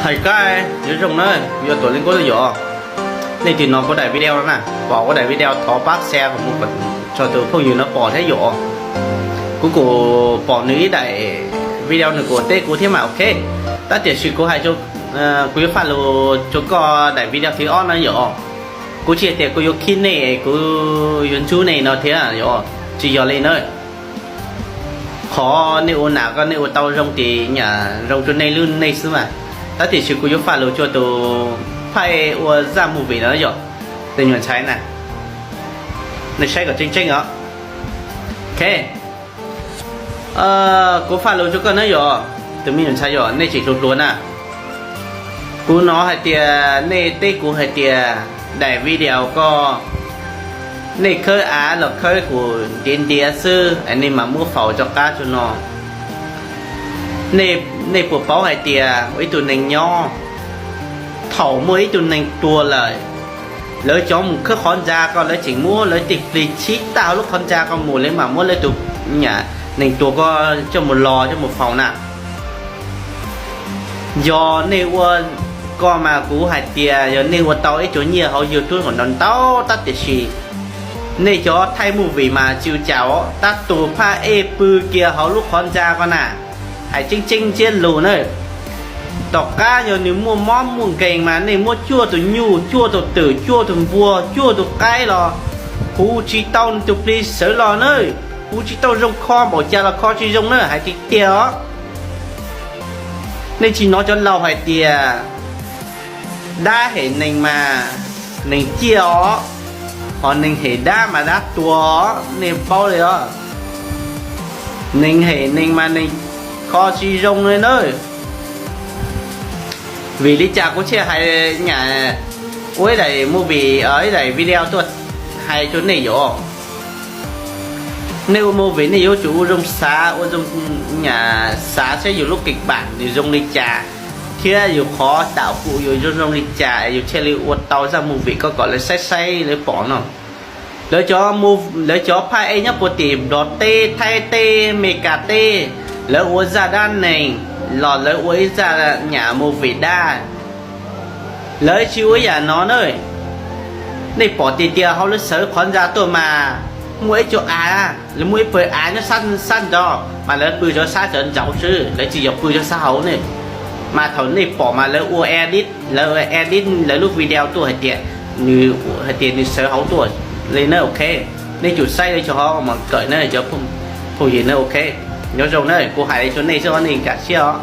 Hais kab yuav zoo na, kuv yog Tuam Leej Kuab yom. Nej twg hnov kuv daim video no na, pom kuv daim video thov pab share kom mus tso tus phooj ywg no pom thiab yom. Kuv kuj pom nws ib daim video nws kuj teb kuv thiab mas ok. Tab tiam sis kuv hais, kuv yuav faj lus rau koj daim video thib ob no yom. Kuv tsis hais tias kuv yuav khib nej, kuv yuav ntsub nej no thiab yom, tsis yog li na. Qhov nej ua nam koj nej ua tau zoo ces nyam zoo rau nej lub neej xwb mas. Tab tiam sis kuv yuav faj lus rau tus phaj ej ua zaj movie no yom, tus me nyuam ntxhais na, nej saib kom tseeb tseeb os. Ok, kuv faj lus rau koj na yom, tus me nyuam ntxhais yom, nej tseem hluas hluas na. Kuv hnov hais tias nej teb kuv hais tias daim video ko, nej khawb av los khawb kuj ntiav ntiav xwb es nej mam muab faus rov qab rau no. Nej puas paub hais tias ua ib tug neeg nyob, thaum muaj ib tug neeg tuag lawm, lawv cov mus khawb qhov ntxa ko lawv tseem muab lawv tej plig chib tag hauv lub qhov ntxa ko mus lawv mam muab lawv tus neeg tuag ko coj mus los coj mus faus na. Yog nej ua ko mas kuv hais tias yog nej ua tau ib co nyiaj hauv YouTube kom ntau ntau, tab tiam sis nej cov thaij movie mas tsis ua cas os, tab tus phaj ej pw kiag hauv lub qhov ntxa ko na. Hais tseeb tseeb ntsiab lus na, tom qab yog nws muaj mob muaj nkeeg mas nej muab cuaj tus nyuj, cuaj tus twm, cuaj tus npua, cuaj tus qaib los hu tsis tau nws tus plig sawv los na. Hu tsis tau zoo kho npaum cas los kho tsis zoo na, hais tiag tiag os. Nej tsis hnov cov laus hais tias dab hem neeg mas neeg ciaj os, ho neeg hem dab mas dab tuag os, nej paub li os. Neeg hem neeg mas neeg kho tsis zoo li na. Vim li cas kuv thiaj hais nyam ua ib daim movie, ib daim video tuaj hais rau nej yom. Nej ua movie nej yuav tsum ua zoo xav, ua zoo nyam xav saib yus lub kis pam nws zoo li cas, thiab yus qhov tam hu yus zoo zoo li cas es yus thiaj li ua tau zaj movie ko kom lawv saib saib lawv pom no. Lawv cov, lawv cov phaj ej nyob puag tim Nplog teb, Thaib teb, Meskas teb, lawv ua zaj dab neeg los lawv ua ib zaj nyam movie dab, lawv tsis ua ib yam no na. Nej pom tiag tias hauv lawv sawv qhov ntxa tuaj mas muaj ib co av, lawv muaj ib pawg av nyob sab nraud mas lawv pw rau sab cov nraud xwb, lawv tsis yog pw rau sab hauv ne. Mas thaum nej pom mas lawv ua edit, lawv edit lawv lub video tuaj hais tias nws, hais tias nws sawv hauv tuaj li na, ok. Nej tsum saib li tso hov mas kawm na cov phooj ywg na, ok. Nyob zoo na, kuv hais li rau nej xwb os, nej kam siab os.